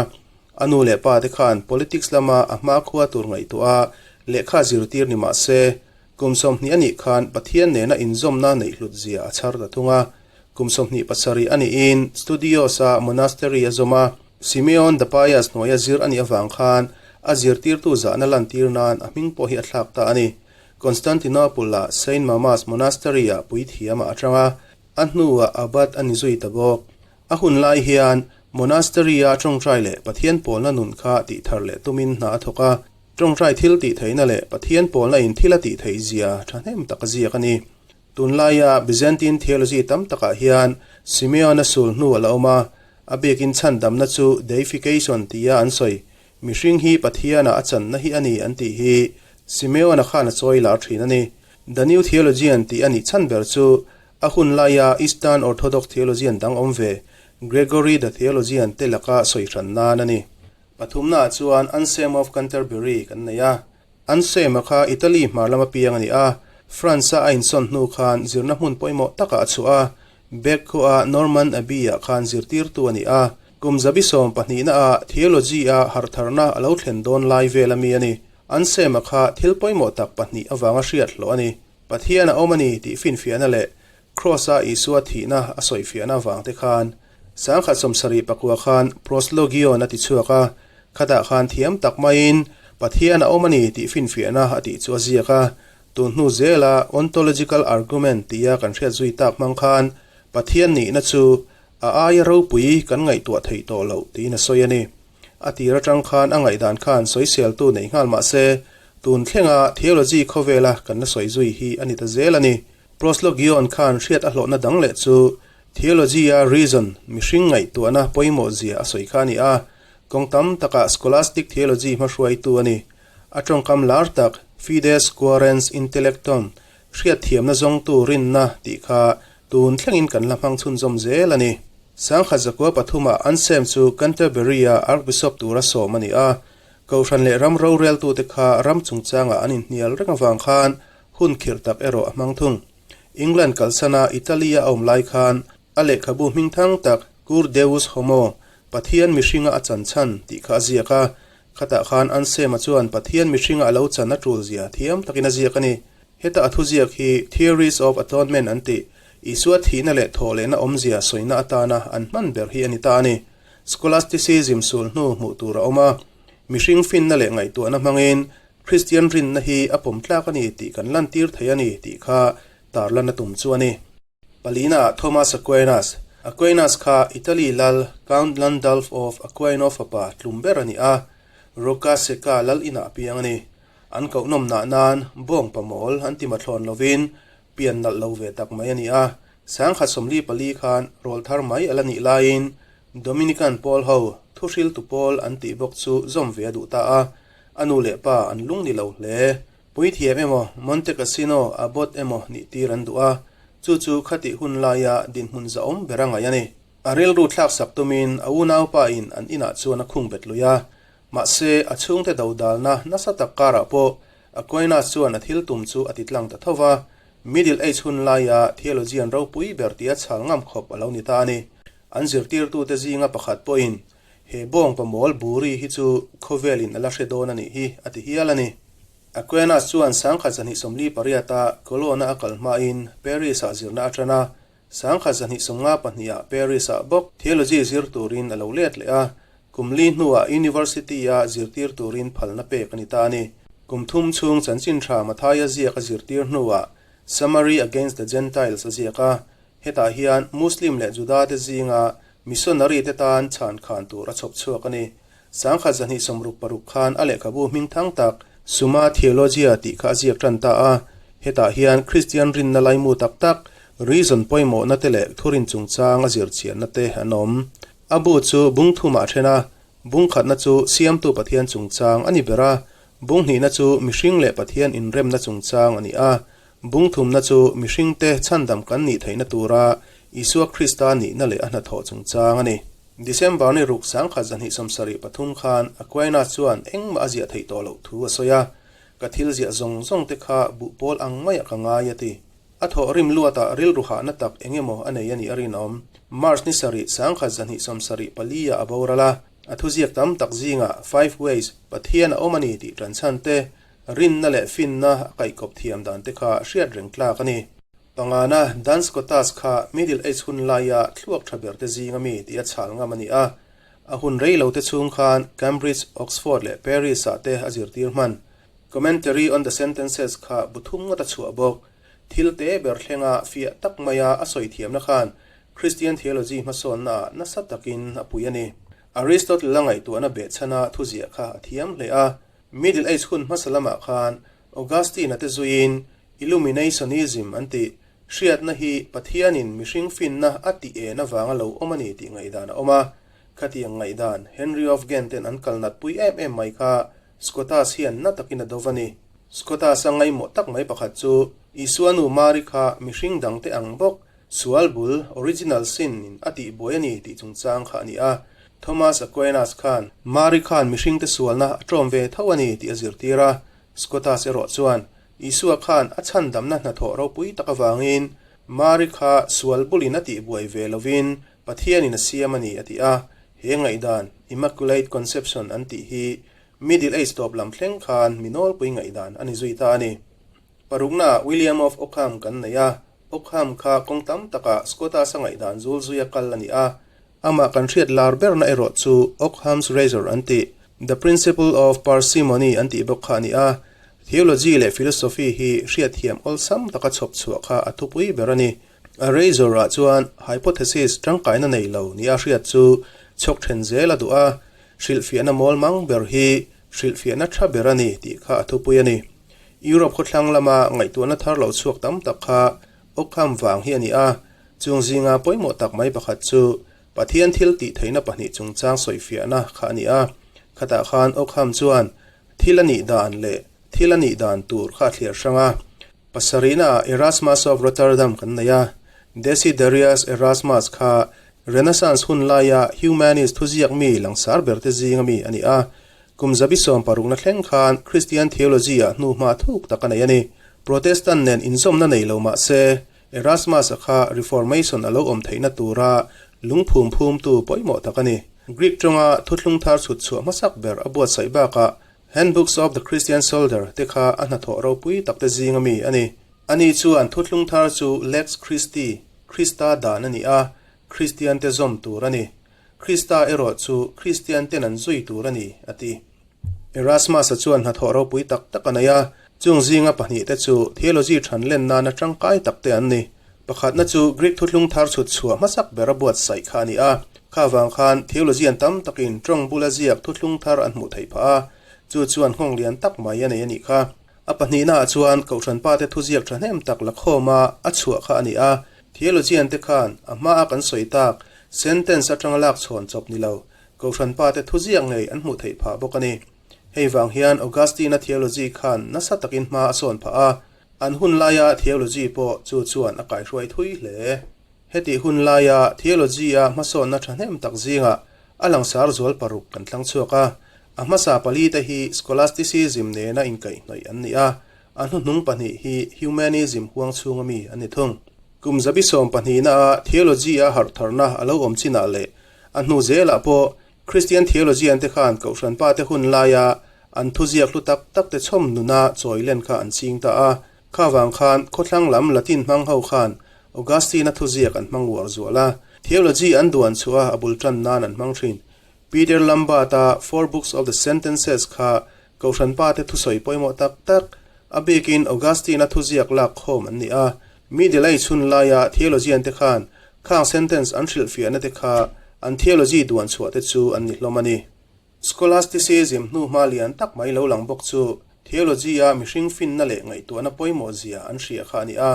A nu leh pa te khan politics lama a hmakhua tur ngaihtuah a lehkha zirtir ni mah se, kum 20 a nih khan Pathian nena inzawmna neih hlut zia a chhar ta thung a. Kum 27 a nihin Studios-a monastery a zawm a, Simeon the Pious hnuaia zir a nih avang khan a zirtirtu zahna lantir nan a hming pawh hi a thlak ta a ni. Constantinople-a Saint Mamas Monastery-ah puithiamah a tang a, a hnuah abbot a ni zui ta bawk. A hun lai hian monastery-a tawngtai leh Pathian pawlna nun kha tihthar leh tumin hna a thawk a, tawngtai thil tih theihna leh Pathian pawlna in thil a tih theih zia thahnem tak a ziak a ni. Tunlaia Byzantine theology tam takah hian Simeon-a sul hnu a la awm a, a bikin chhandamna chu deification tia an sawi. Mihring hi Pathianah a channa hi a ni an tih hi Simeon-a khan a chawi lar thin a ni. The New Theologian tih a nih chhan ber chu a hun laia Eastern Orthodox theologian dang awm ve Gregory the Theologian te laka sawi hran nan a ni. Pathumnaah chuan Anselm of Canterbury kan nei a. Anselm-a kha Italy hmar lama piang a ni a, France-a a insawn hnu khan zirna hmun pawimawh takah a chhuah a, Bec khua Norman Abbey-ah khan zirtirtu a ni a. Kum zabi sawmpahnihnaah theology-a harhtharna a lo thlen dawn lai vel ami a ni. Anselm-a kha thil pawimawh tak pahnih avanga hriat hlawh a ni. Pathian a awm a ni tih finfiahna leh Kraws-a Isua thihna a sawifiahna avang te khan 1079 khan Proslogion a ti chhuak a, khatah khan thiam tak maiin Pathian a awm a ni tih finfiahna a tih chu a ziak a. Tun hnu zela ontological argument tia kan hriat zui tak hmang khan Pathian nihna chu a aia ropui kan ngaihtuah theih tawh loh tiin a sawi a ni. A tir atang khan a ngaihdan khan sawiseltu nei nghal mah se, tun thlenga theology khawvela kan la sawi zui hi a ni ta zel a ni. Proslogion khan hriat a hlawhna dang leh chu theology-a reason, mihring ngaihtuahna pawimawh zia a sawi kha a ni a, kawng tam takah scholastic theology hmahruaitu a ni. A tawngkam lar tak Fides quaerens intellectum, hriatthiamna zawngtu rinna tih kha tun thlengin kan la hmang chhunzawm zel a ni. 1003ah Anselm chu Canterbury-a Archbishop tura sawm a ni a, Kohhran leh ram roreltute kha ram chungchangah an inhnial reng avang khan hun khirh tak erawh a hmang thung. England kalsana Italy-a a awm lai khan a lehkhabu hmingthang tak Cur Deus Homo, Pathian mihringa a chan chhan, tih kha a ziak a. Khatah khan Anselm-a chuan Pathian mihringa a lo chan a tul zia thiam takin a ziak a ni. Heta a thuziak hi Theories of Atonement an tih, Isua thihna leh thawhlehna awmzia sawina atana an hman ber hi a ni ta a ni. Scholasticism sul hnu hmuh tur a awm a, mihring finna leh ngaihtuahna hmangin Kristian rinna hi a pawm tlak a ni tih kan lantir thei a ni tih kha tarlan a tum chu a ni. Palina Thomas Aquinas Aquinas kha Italy lal Count Landulf of Aquino fapa tlum ber a ni a, Rocca Secca lal inah a piang a ni. An kohnawm nah nan bawng pamawl an ti mathlawn lovin pian nalh lo ve tak mai a ni a. 1044 khan rawl thar mai a la nih laiin Dominican pawl ho thuhriltu pawl an tih bawk chu zawm ve a duh ta a, a nu leh pa an lung ni lo hle. Puithiam emaw Monte Cassino abbot emaw nih tir an duh a, chu chu khatih hun laia dinhmun zahawm ber a ngaih a ni. A rilru thlaksak tumin a unaupa in an inah chuan a khung bet lui a, mahse a chhungte dodalna nasa tak karah pawh Aquinas chuan a thil tum chu a ti tlang ta tho va, Middle Age hun laia theologian ropui ber tia chhal ngam khawp a lo ni ta a ni. An zirtirtute zinga pakhat pawhin, He bawng pamawl buri hi chu khawvelin a la hre dawn a nih hi, a ti hial a ni. Aquinas chuan 1248-a Cologne-a a kal hmain Paris-ah zirna a tan a, 1252-ah Paris-ah bawk theology zir turin a lo let leh a, kum li hnuah university-a zirtir turin phalna pek a ni ta a ni. Kum thum chhung chanchin tha Mathaia ziak a zirtir hnuah Summary Against the Gentiles a ziak a, hetah hian Muslim leh Juda te zinga missionary te tan chhan khan tur a chhawp chhuak a ni. 1266 khan a lehkhabu hming thang tak Summa Theologia tih kha a ziak tan ta a. Hetah hian Kristian rinna laimu tak tak, reason pawimawhna te leh thurin chungchang a zir chianna te an awm. A bu chu bung thumah a then a, bung khatna chu Siamtu Pathian chungchang a ni ber a, bung hnihna chu mihring leh Pathian inremna chungchang a ni a, bung thumna chu mihringte chhandam kan nih theihna tura Isua Krista nihna leh a hnathawh chungchang a ni. December ni ruk 1773 khan Aquinas chuan engmah a ziah theih tawh loh thu a sawi a, Ka thil ziah zawng zawng te kha buh pawl ang maiah ka ngai a ti. A thawh rim luatah rilru hahna tak eng emaw a nei a nih a rinawm. March ni sarih 1774 ah a boral a, a thuziak tam tak zingah Five Ways, Pathian a awm a ni tih tan chhan te, rinna leh finna a kaihkawp thiam dan te kha hriat reng tlak a ni. Pangana, Duns Scotus kha Middle Age hun laia thluak tha ber te zinga mi tih a chhal ngam a ni a. A hun rei lo te chhung khan Cambridge, Oxford leh Paris ah te a zirtir hman. Commentary on the Sentences kha bu thum ngawt a chhuah bawk. Thil te ber thlenga fiah tak maia a sawi thiamna khan Christian theology hmasawnna ah nasa takin a pui a ni. Aristotle a ngaihtuahna behchhana thuziah kha a thiam hle a. Middle Age hun hmasa lamah khan Augustine-a te zuiin Illuminationism an tih hriatna hi Pathianin mihring finna a tih en avanga lo awm a ni tih ngaihdan a awm a. Khatiang ngaihdan Henry of Ghent ten an kal natpui em em mai kha Scotus hian na takin a do va ni. Scotus-a ngaimawh tak mai pakhat chu Isua nu Mari kha mihring dangte ang bawk sual bul, original sin, in a tihbuai a ni tih chungchang kha a ni a. Thomas Aquinas khan Mari khan mihringte sualna a ṭawm ve tho a ni tih a zirtir a. Scotus erawh chuan Isua khan a chhandamna hnathawh ropui tak avangin Mari kha sual bulin a tihbuai ve lovin Pathianin a siam a ni a ti a. He ngaihdan, Immaculate Conception an tih hi Middle Age tawp lam thleng khan mi nawlpui ngaihdan a ni zui ta a ni. Paruknaah William of Ockham kan nei a, Ockham kha kawng tam takah Scotus-a ngaihdan zul zuia kal a ni a. Amah kan hriat lar berna erawh chu Ockham's Razor an tih, The Principle of Parsimony an tih bawk kha a ni a. Theology leh philosophy hi hriatthiam awlsam taka chhawp chhuah kha a thupui ber a ni. A razor ah chuan hypothesis tangkaina nei lo nia hriat chu chhawk then zel a duh a, hrilhfiahna mawl mang ber hi hrilhfiahna tha ber a ni tih kha a thupui a ni. Europe khawthlang lama ngaihtuahna thar lo chhuak tam tak kha Ockham vang hi a ni a, chung zinga pawimawh tak mai pakhat chu Pathian thil tih theihna pahnih chungchang sawifiahna kha a ni a. Khatah khan Ockham chuan thil a nih dan leh thil a nih dan tur kha a thliar hrang a. Pasarihnaah Erasmus of Rotterdam kan nei a, Desiderius Erasmus kha Renaissance hun laia humanist thuziak mi langsar berte zinga mi a ni a. Kum zabi sawm parukna thleng khan Christian theology-ah hnuhma thuk tak a nei a ni. Protestant nen inzawmna nei lo mah se, Erasmus-a kha Reformation a lo awm theihna tura lungphum phumtu pawimawh tak a ni. Greek tawnga thuthlung thar chhut chhuah hmasak ber a buatsaih bakah Handbooks of the Christian Soldier te kha a hnathawh ropui takte zinga mi a ni. Ani chuan thuthlung thar chu Lex Christi, Krista dan a ni a, Kristiante zawm tur a ni. Krista erawh chu Kristian ten an zui tur a ni, a ti. Erasmus-a chuan hnathawh ropui tak tak a nei a, chung zinga pahnihte chu theology than len nana tangkai takte an ni. Pakhatna chu Greek thuthlung thar chhut chhuah hmasak ber a buatsaih kha a ni a, kha vang khan theologian tam takin tawng bula ziak thuthlung thar an hmuh theih phah a, chu chuan nghawng lian tak mai a nei a nih kha. A pahnihnaah chuan Kohhran pate thuziak thahnem tak la khawma a chhuah kha a ni a, theologian te khan a hmaa kan sawi tak sentence atanga lak chhawn chawp ni lo Kohhran pate thuziak ngei an hmuh theih phah bawk a ni. Hei vang hian Augustine-a theology khan nasa takin hma a sawn phah a, an hun laia theology pawh chu chuan a kaihruai thui hle. Hetih hun laia theology-a hmasawnna thahnem tak zingah a langsar zual paruk kan thlang chhuak a, a hmasa palite hi Scholasticism nena inkaihhnawih an ni a, a hnuhnung pahnih hi Humanism huang chhunga mi an ni thung. Kum zabi sawm pahnihna-a theology-a harhtharna a lo awm chinah leh a hnu zelah pawh Christian theologian te khan Kohhran pate hun laia an thuziak hlu tak tak te chhawm nuna chawi len kha an ching ta a. Kha vang khan khawthlang lam Latin hmang ho khan Augustine-a thuziak an hmang uar zual a, theology an duan chhuah a a bul tan nan an hmang thin. Peter Lambert-a Four Books of the Sentences kha Kohhran pate thusawi pawimawh tak tak, a bikin Augustine-a thuziak lak khawm an ni a. Middle Age hun laia theologian te khan khang sentence an hrilhfiahna te kha an theology duan chhuah te chu an ni hlawm a ni. Scholasticism hnuhma lian tak mai lo lang bawk chu. Theology-a mihring finna leh ngaihtuahna pawimawh zia an hria kha a ni a.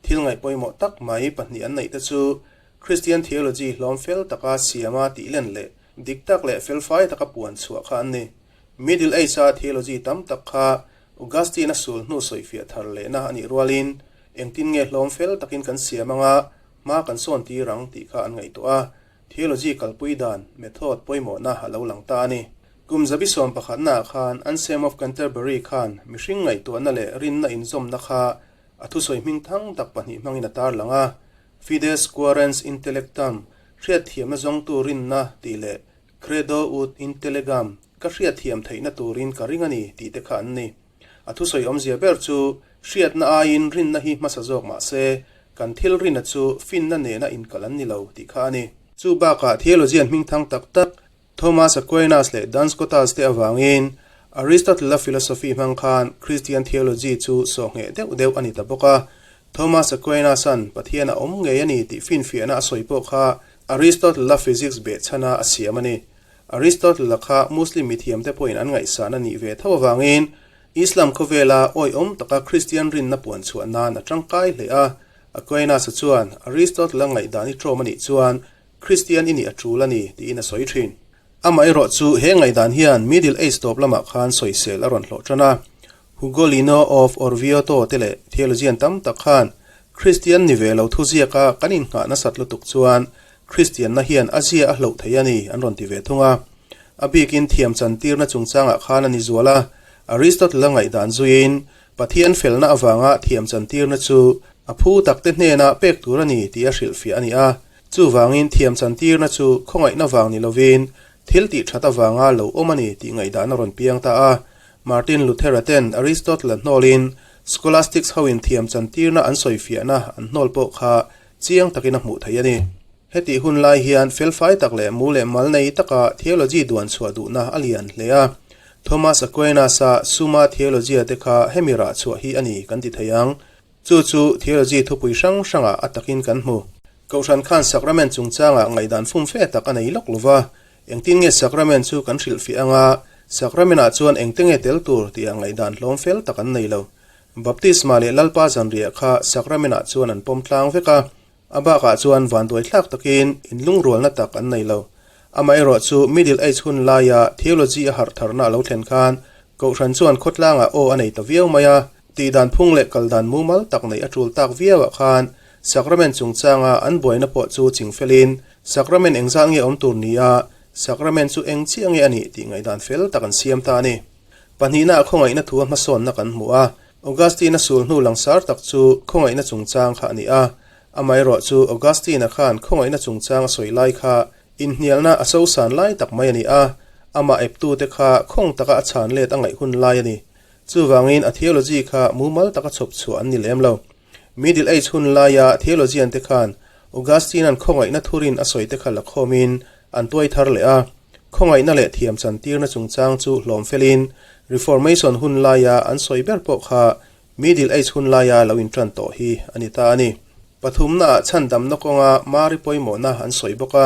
Thil ngaih pawimawh tak mai pahnih an neih te chu Christian theology hlawm fel taka siama tih len leh dik tak leh felfai taka puan chhuah kha an ni. Middle Age-a theology tam tak kha Augustine-a sul hnu sawifiah thar lehna a nih rualin engtin nge hlawm fel takin kan siam anga hma kan sawn tir ang tih kha an ngaihtuah a. Theology kalpui dan, method, pawimawhna a lo lang ta a ni. Kum zabi sawm pakhatnaah khan Anselm of Canterbury khan mihring ngaihtuahna leh rinna inzawmna kha a thusawi hming thang tak pahnih hmangin a tarlang a, Fides quaerens intellectum, hriatthiamna zawngtu rinna, tih leh Credo ut intelligam, ka hriatthiam theihna turin ka ring a ni, tih te kha an ni. A thusawi awmzia ber chu hriatna aiin rinna hi hmasa zawk mah se, kan thil rinna chu finna nena inkalh an ni lo tih kha a ni. Chu bakah theologian hmingthang tak tak Thomas Aquinas leh Duns Scotus te avangin Aristotle-a philosophy hmang khan Christian theology chu sawhngheh deuh deuh a ni ta bawk a. Thomas Aquinas-a'n Pathian a awm ngei a ni tih finfiahna a sawi pawh kha Aristotle-a physics behchhana a siam a ni. Aristotle-a kha Muslim mithiamte pawhin an ngaihsan a nih ve tho avangin Islam khawvela awihawm taka Kristian rinna puan chhuah nan a tangkai hle a. Aquinas-a chuan Aristotle-a ngaihdan i ṭawm a nih chuan Kristian i nih a ṭul a ni tiin a sawi ṭhin. Amaherawh chu he ngaihdan hian Middle Age tawp lamah khan sawisel a rawn hlawh ṭan a. Hugolino of Orvieto te leh theologian tam tak khan Kristian ni ve lo thuziaka kan innghah nasat lutuk chuan Kristianna hian a zia a hloh thei a ni an rawn ti ve thung a. A bikin thiam chantirna chungchangah khan a ni zual a, Aristotle-a ngaihdan zuiin Pathian felna avanga thiam chantirna chu a phu takte hnena pek tur a ni tih a hrilhfiah a ni a. Chuvangin thiam chantirna chu khawngaihna vang ni lovin thil tih that avanga lo awm a ni tih ngaihdan a rawn piang ta a. Martin Luther-a ten Aristotle-a hnawlin Scholastics hoin thiam chantirna an sawifiahna an hnawl pawh kha chiang takin a hmuh theih a ni. Hetih hun lai hian felfai tak leh mu leh mal nei taka theology duan chhuah duhna a lian hle a. Thomas Aquinas-a Summa Theologiae te kha hemi rah chhuah hi a ni kan ti thei ang. Chu chu theology thupui hrang hrangah a takin kan hmu. Kohhran khan sacrament chungchangah ngaihdan fumfe tak a nei lawk lo va. Engtin nge sacrament chu kan hrilhfiah anga sacrament-ah chuan engte nge tel tur tihah ngaihdan hlawm fel tak an nei lo. Baptisma leh Lalpa zanriah kha sacrament-ah chuan an pawm tlang vek a, a bakah chuan vanduai thlak takin inlungrualna tak an nei lo. Amaherawh chu Middle Age hun laia theology a harh tharna a lo thlen khan Kohhran chuan khawtlangah aw a nei ta viau mai a, tihdan phung leh kaldan mumal tak neih a tul tak viauah khan sacrament chungchanga an buaina pawh chu chingfelin sacrament engzat nge awm tur ni a, sacrament chu eng chiah nge a nih tih ngaihdan fel tak an siam ta a ni. Pahnihna a khawngaihna thu a hmasawnna kan hmu a, Augustine-a sul hnu langsar tak chu khawngaihna chungchang kha a ni a. Amaherawh chu Augustine-a khan khawngaihna chungchang a sawi lai kha inhnialna a sosan lai tak mai a ni a, amah eptute kha khawng taka a chhan let a ngaih hun lai a ni. Chuvangin a theology kha mumal taka chhawp chhuah an ni lem lo. Middle Age hun laia theologian te khan Augustine-a'n khawngaihna thurin a sawi te kha la khawmin an tuai thar leh a. Khawngaihna leh thiam chantirna chungchang chu hlawm felin Reformation hun laia an sawi ber pawh kha Middle Age hun laia lo intan tawh hi a ni ta a ni. Pathumnaah chhandamna kawnga Mari pawimawhna an sawi bawk a.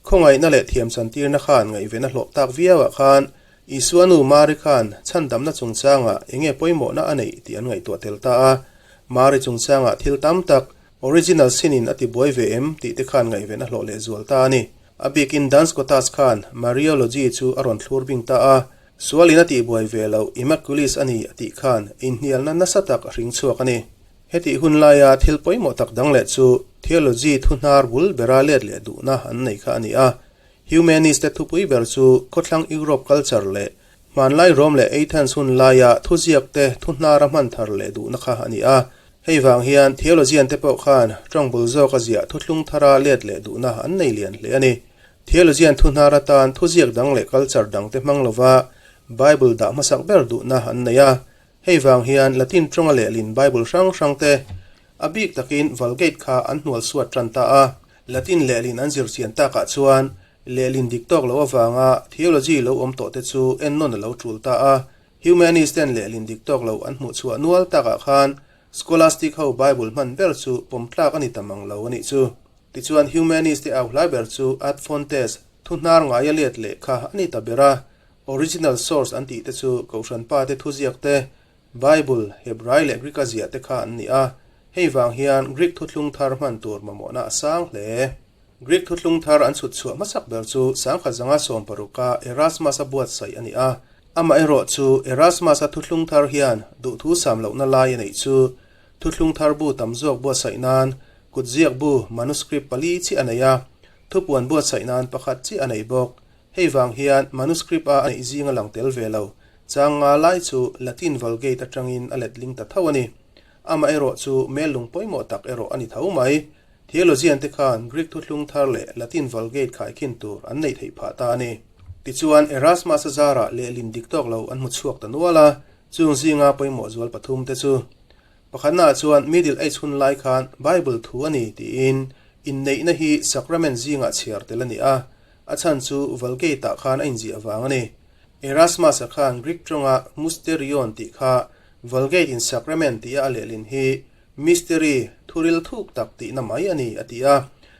Khawngaihna leh thiam chantirna khan ngaihven a hlawh tak viauah khan Isua nu Mari khan chhandamna chungchangah enge pawimawhna a neih tih an ngaihtuah tel ta a. Mari chungchangah thil tam tak Original sin in a ti buai ve em tih te khan ngaihven a hlawh leh zual ta a ni. A bikin Duns Scotus khan Mariology chu a rawn thlur bing ta a, sualin a tihbuai ve loh Immaculis a ni a tih khan inhnialna nasa tak a hring chhuak a ni. Hetih hun laia thil pawimawh tak dang leh chu theology thu hnar bul bera let leh duhna an nei kha a ni a. Humanist te thupui ber chu khawthlang Europe culture leh Hmanlai Rome leh Athens hun laia thuziak te thu hnara hman thar leh duhna kha a ni a. Hei vang hian theologian te pawh khan tawng bul zawka ziah thuthlung thara let leh duhna an nei lian hle a ni. Theologian thu hnar atan thuziak dang leh culture dang te hmang lova Bible dah hmasak ber duhna an nei a. Hei vang hian Latin tawnga lehlin Bible hrang hrang te a bik takin Vulgate kha an hnual suat tan ta a. Latin lehlin an zir chian takah chuan Lehlin dik tawk loh avanga theology lo awm tawh te chu ennawn a lo tul ta a. Humanist ten lehlin dik tawk loh an hmuh chhuah nual takah khan Scholastic ho Bible hman ber chu pawm tlak a ni ta mang lo a nih chu. Tichuan Humanist te au hlai ber chu ad fontes, thu hnar ngaia let leh kha a ni ta ber a. Original source an tih te chu Kohhran pa te thuziak te, Bible, Hebrai leh Greek a ziah te kha an ni a. Hei vang hian Greek thuthlung thar hman tur mamawhna a sang hle. Greek thuthlung thar an chhut chhuah hmasak ber chu 1016 a Erasmus-a buatsaih a ni a. Amaherawh chu Erasmus-a thuthlung thar hian duhthu sam lohna lai a neih chu thuthlung thar bu tam zawk buatsaih nan kutziak bu manuscript pali chiah a nei a, thupuan buatsaih nan pakhat chiah a nei bawk. Hei vang hian manuscript a neih zinga lang tel ve lo, chang nga lai chu Latin Vulgate atangin a letling ta tho a ni. Amaherawh chu mel lung pawimawh tak erawh a ni tho mai. Theologian te khan Greek thuthlung thar leh Latin Vulgate khaikhin tur an neih theih phah ta a ni. Tichuan Erasmus-a zarah lehlin dik tawk lo an hmu chhuak ta nual a, chung zinga pawimawh zual pathum te chu. Pakhatnaah chuan Middle Age hun lai khan Bible thu a ni tiin inneihna hi sacrament zingah chhiar tel a ni a, a chhan chu Vulgate-ah khan a inziah vang a ni. Erasmus-a khan Greek tawnga musterion tih kha Vulgate-in sacrament tia a lehlin hi Mystery, thuril thuk tak tihna mai a ni, a ti a.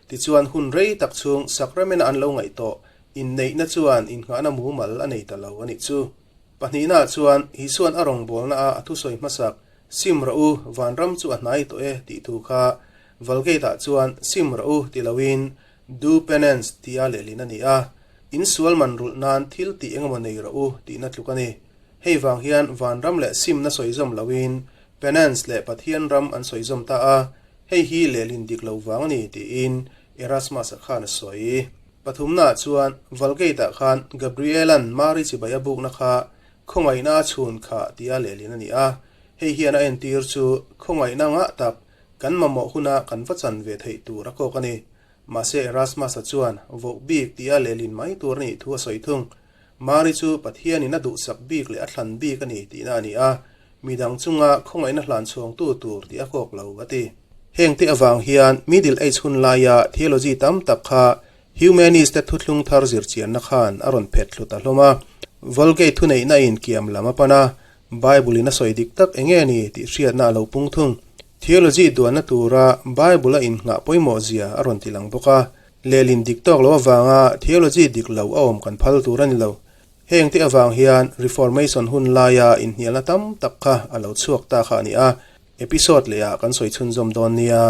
Tichuan hun rei tak chhung sacrament-a an lo ngaih tawh inneihna chuan innghahna mumal a nei ta lo a nih chu. Pahnihnaah chuan Isua'n a rawngbawlna a a thusawi hmasak, Sim rawh u, vanram chu a hnai tawh e tih thu kha Vulgate-ah chuan Sim rawh u ti loin Do penance tia lehlin a ni a, insual man rulh nan thil tih engemaw nei rawh u tihna tluk a ni. Hei vang hian vanram leh simna sawi zawm loin Penance leh Pathian ram an sawi zawm ta a, hei hi lehlin dik lo vang a ni tiin Erasmus-a khan a sawi. Pathumnaah chuan Vulgate-ah khan Gabriel-a'n Mari chibai a bukna kha khawngaihna a chhun khah tia lehlin a ni a, hei hian a entir chu khawngaihna ngah tak kan mamawh huna kan va chan ve theih tur a kawk a ni. Mahse Erasmus-a chuan voh bik tia lehlin mai tur a nih thu a sawi thung. Mari chu Pathianin a duhsak bik leh a thlan bik a ni tihna a ni a, Midang chunga khawngaihna hlan chhuangtu tur tih a kawk lo, a ti. Hengte avang hian Middle Age hun laia theology tam tak kha Humanist te thuthlung thar zirchianna khan a rawn phet thlu ta hlawm a. Vulgate thuneihna in kiam lam a pan a, Bible in a sawi dik tak eng nge ni tih hriatna a lo pung thung. Theology duanna tura Bible a innghah pawimawh zia a rawn ti lang bawk a. Lehlin dik tawk lo avanga theology dik lo a awm kan phal tur a ni lo. Heng te avang hian Reformation hun laia inhnialna tam tak kha a lo chhuak ta kha a ni a, episode lehah kan sawi chhunzawm dawn nia.